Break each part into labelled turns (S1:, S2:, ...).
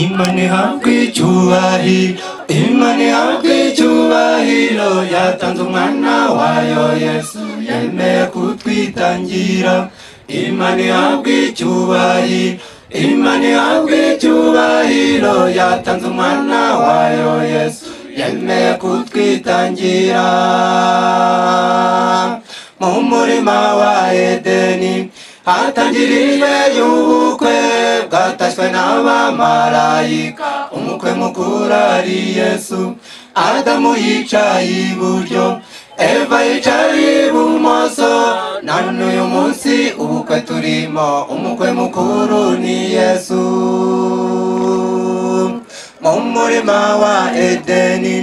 S1: Imana ihabwe icyubahiro, Imana ihabwe icyubahiro, yatanze umwana wayo Yesu yemeye kutwitangira. Imana ihabwe icyubahiro, Imana ihabwe icyubahiro, yatanze umwana wayo Yesu yemeye kutwitangira. Mu murima wa Edeni hatangirijwe y'ubukwe bwatashywe n'abamarayika, umukwe mukuru ari Yesu. Adamu yicaye iburyo, Eva yicaye ibumoso, na n'uyu munsi ubukwe turimo, umukwe mukuru ni Yesu. Mu murima wa Edeni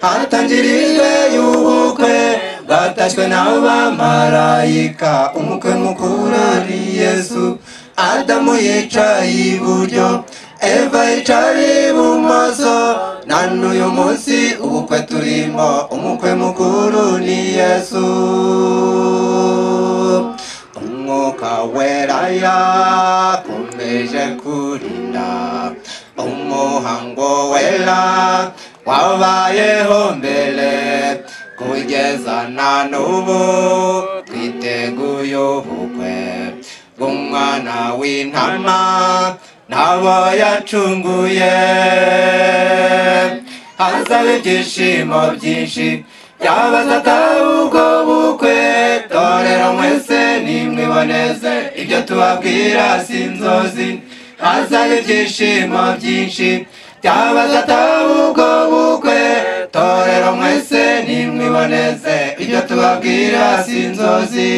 S1: hatangirijwe y'ubukwe bwatashywe n'abamarayika, umukwe mukuru ari Yesu. Adamu yicaye iburyo, Eva yicaye ibumoso, na n'uyu munsi ubukwe turimo, umukwe mukuru ni Yesu. Umwuka wera yakomeje kurinda umuhango wera wabayeho mbere, kugeza na n'ubu twiteguye ubukwe bw'umwana w'intama n'abo yacunguye. Hazaba ibyishimo byinshi by'abazataha ubwo bukwe, torero mwese nimwiboneze, ibyo tubabwira si inzozi. Hazaba ibyishimo byinshi by'abazataha ubwo bukwe, torero mwese nimwiboneze, ibyo tubabwira si inzozi.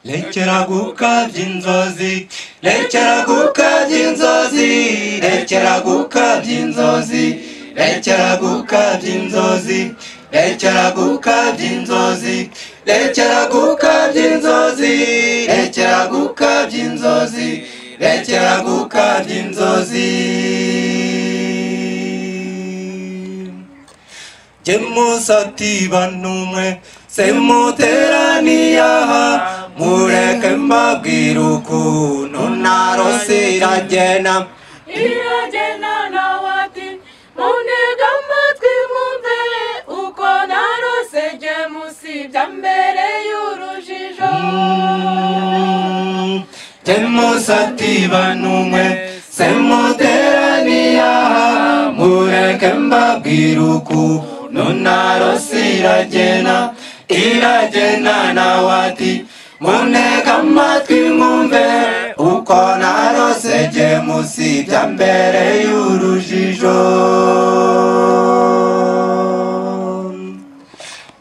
S1: Rekera gukabya inzozi, rekera gukabya inzozi, rekera gukabya inzozi, rekera gukabya inzozi, rekera gukabya inzozi, rekera gukabya inzozi, rekera gukabya inzozi, rekera gukabya inzozi. Jemusati banumwe semuteraniye aha, mureke mbabwire ukuntu narose iragena.
S2: Iragena nawe ati muntege amatwi mwumve uko narose Jemusi bya mbere y'urujijo.
S1: Jemusati banumwe semuteraniye aha, mureke mbabwire ukuntu narose iragena. Iragena nawe ati muntege amatwi mwumve uko narose Jemusi bya mbere y'urujijo.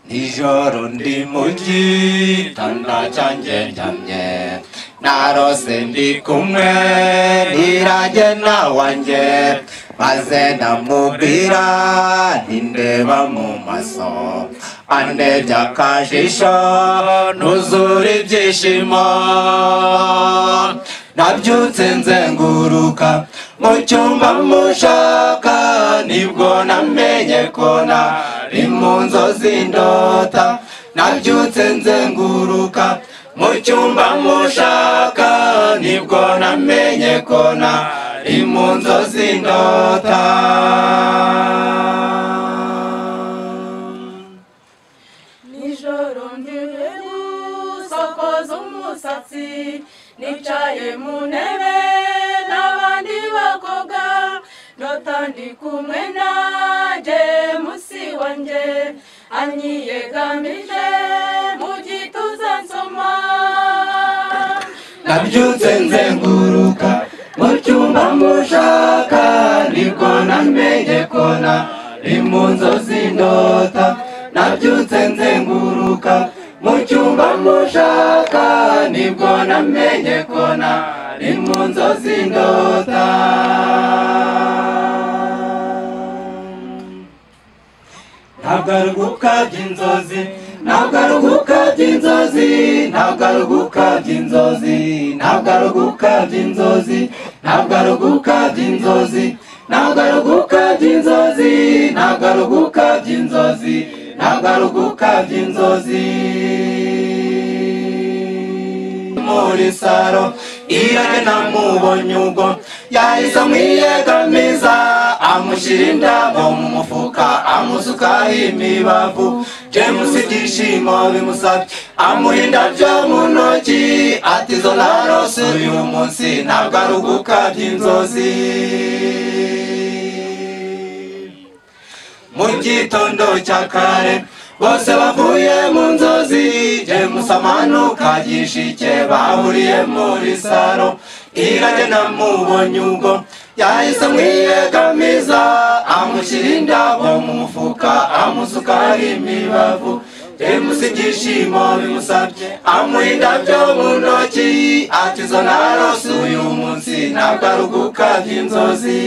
S1: Nijoro ndi mu gitanda cyanjye ndyamye, narose ndi kumwe n'Iragena wanjye, maze ndamubwira ntindeba mu maso, andebye akajisho nuzura ibyishimo. Nabyutse nzenguruka mu cyumba mushaka, nibwo namenye ko nari mu nzozi ndota. Nabyutse nzenguruka mu cyumba mushaka, nibwo namenye ko nari mu nzozi ndota.
S2: Nijoro ndi gusokoza umusatsi, nicaye mu ntebe n'abandi bakobwa, ndota ndi kumwe na Jemusi wanjye, anyiyegamije mu gituza nsoma.
S1: Nabyutse nzenguruka mu cyumba mushaka, nibwo namenye ko nari mu nzozi ndota. Nabyutse nzenguruka mu cyumba mushaka, nibwo namenye ko nari mu nzozi ndota. Ntabwo ari ugukabya inzozi, ntabwo ari ugukabya inzozi, ntabwo ari ugukabya inzozi, ntabwo ari ugukabya inzozi, ntabwo ari ugukabya inzozi, ntabwo ari ugukabya inzozi, ntabwo ari ugukabya inzozi, ntabwo ari ugukabya inzozi. muri saro Irage namubonye ubwo yahise amwiyegamiza amushyira indabo mu mufuka amusukaho imibavu James ibyishimo bimusabye amuha indabyo mu ntoki ati izo narose uyu munsi ntabwo ari ugukabya inzozi. Mu gitondo cya kare bose bavuye mu nzozi James amanuka gishike bahuriye muri saro Irage namubonye ubwo yahise amwiyegamiza amushyira indabo mu mufuka amusukaho imibavu James ibyishimo bimusabye amuha indabyo mu ntoki ati izo narose uyu munsi ntabwo ari ugukabya inzozi.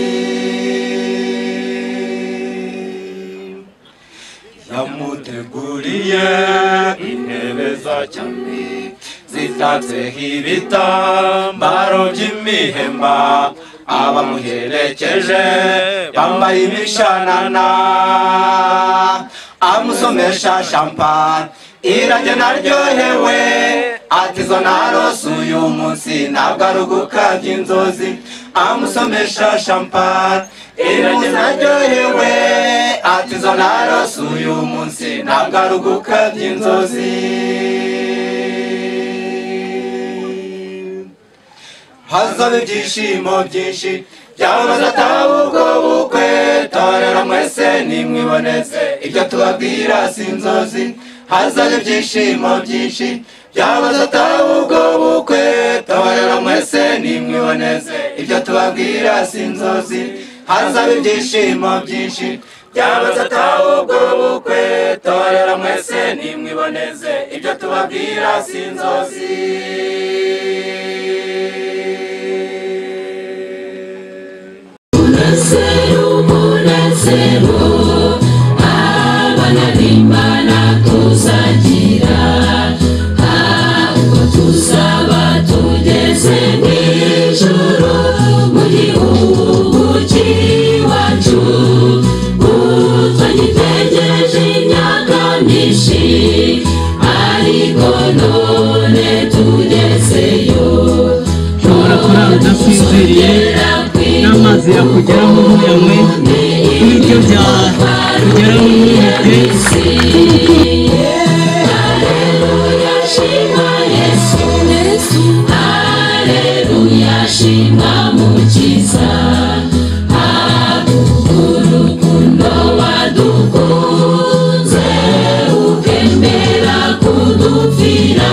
S1: Yamuteguriye intebe za cyami zitatseho ibitambaro by'imihemba abamuherekeje bambaye imishanana amusomesha champagne Irage naryohewe ati izo narose uyu munsi ntabwo ari ugukabya inzozi amusomesha champagne Irage naryohewe ati izo narose uyu munsi ntabwo ari ugukabya inzozi. Hazaba ibyishimo byinshi byabaza ataba ubwo bukwe torero mwese nimwiboneze ibyo tubabwira si inzozi. Hazaba ibyishimo byinshi byabaza ataba ubwo bukwe torero mwese nimwiboneze ibyo tubabwira si inzozi. Hazaba ibyishimo byinshi byabaza ataba ubwo bukwe torero mwese nimwiboneze ibyo tubabwira si inzozi.
S3: Umunezero abana b'Imana tuzagira ubwo tuzaba tugeze mu ijuru mu gihugu cy'iwacu twagitegereje imyaka myinshi ariko none tugezeyo.
S4: Ushobora kurara udasinziriye n'amazi yakugeraho ntuyanywe n'ibiryo byakugeraho ntubirye.
S3: Haleluya shima Yesu, haleluya shima Mukiza, urukundo wadukunze ukemera kudupfira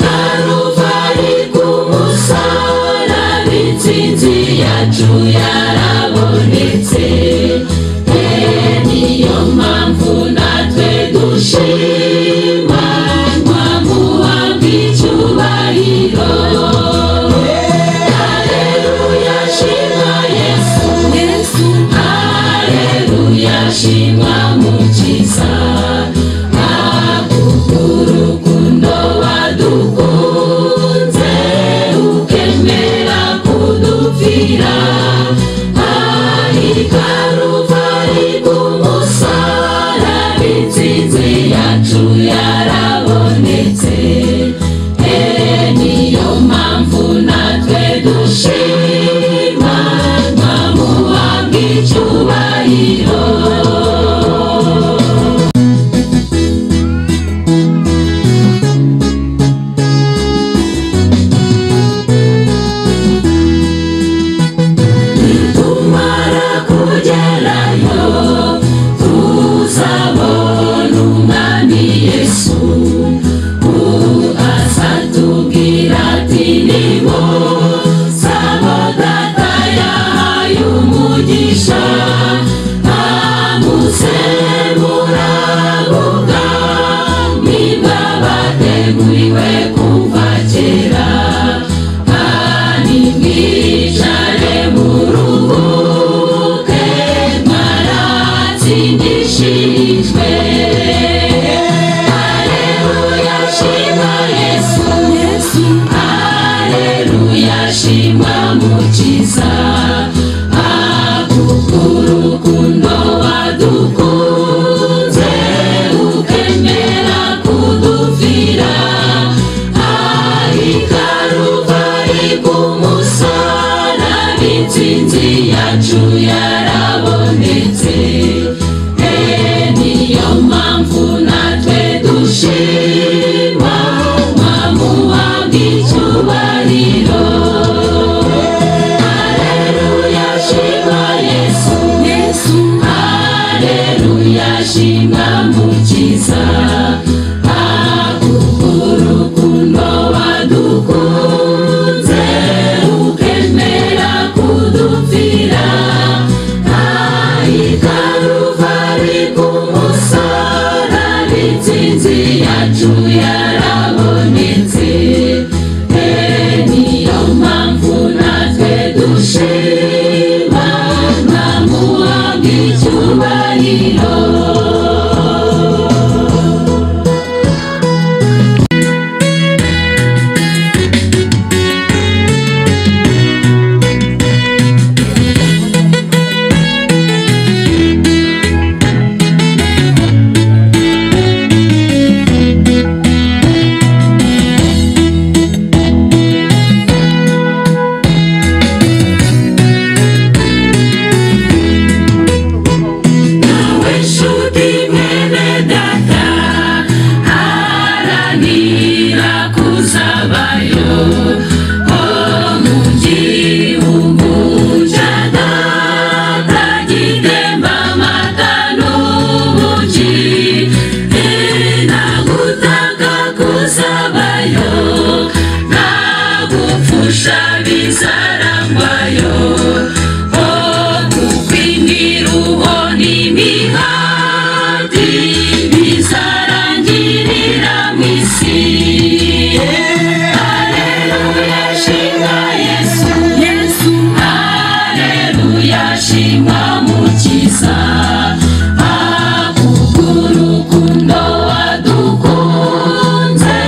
S3: Karuvali ku musaraba intsinzi yacu yarabonetse. Niyo mpamvu natwe dushima twamuhabwa icyubahiro. Haleluya shima Yesu, haleluya shima Mukiza, urukundo wadukunze ukemera kudupfira Karuvali ku musaraba intsinzi yacu Intsinzi yacu yarabonetse, niyo mpamvu natwe dushima nkamuhabwa icyubahiro. Nawe nshuti mwene data, haranira kuzabayo ho mu gihugu cya data gitemba amata n'ubuki. Nagutaka kuzabayo, nagupfusha bizarangwayo, kukwimiruho n'imihati bizarangirira mu isi. Haleluya shimwa Yesu, Yesu, haleluya shimwa Mukiza, kubw'urukundo wadukunze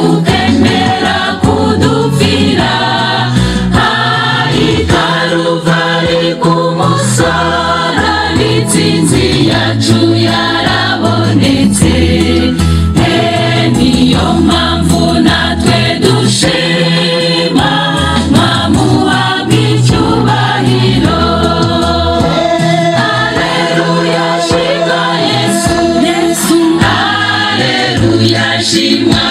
S3: ukemera kudupfira, hari Karuvari ku musaraba, intsinzi yacu yarabonetse, niyo mpamvu natwe dushima nkamuhabwa icyubahiro. Haleluya shimwa Yesu, Yesu, haleluya shimwa